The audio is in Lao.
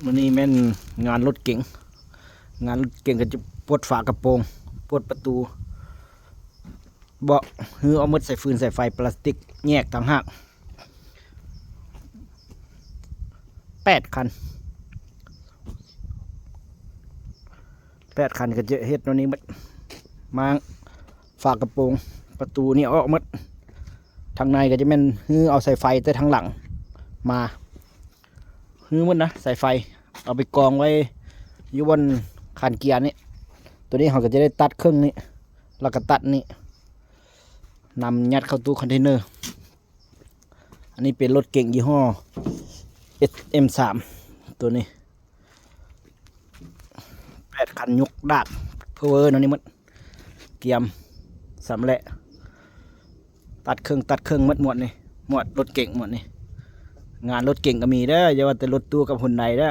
ມື້ນີ້ແມ່ນງານລົດເກັງ ງານລົດເກັງກໍຈະປົດຝາກະໂປງ ປົດປະຕູ ເບາະ ຮື້ອອກໝົດ ສາຍຟືນ ສາຍໄຟ ປລາສຕິກ ແຍກຕ່າງຫາກ ແປດຄັນ ແປດຄັນກໍຈະເຮັດແນວນີ້ໝົດ ມ້າງຝາກະໂປງ ປະຕູນີ້ອອກໝົດ ທາງໃນກໍຈະແມ່ນຮື້ເອົາສາຍໄຟແຕ່ທາງຫຼັງມາ ຮື້ໝົດນະ ສາຍໄຟ ເອົາໄປກອງໄວ້ຢູ່ບ່ອນຄານເກຍນີ້ ໂຕນີ້ເຮົາກໍຈະໄດ້ຕັດເຄິ່ງນີ້ ແລ້ວກໍຕັດນີ້ ນຳຍັດເຂົ້າຕູ້ຄອນເທນເນີ. ອັນນີ້ເປັນລົດເກັງຍີ່ຫໍ້ ເອັສເອັມສາມ ໂຕນີ້ ແປດຄັນ ຍົກດາກ ພາວເວີ ແນວນີ້ໝົດ ກຽມ ສຳແຫຼະ ຕັດເຄິ່ງ ຕັດເຄິ່ງໝົດໝວດນີ້ ໝວດລົດເກັງໝວດນີ້ ງານລົດເກັງກໍມີເດີ ຢ່າວ່າແຕ່ລົດຕູ້ກັບຮຸນໄດເດີ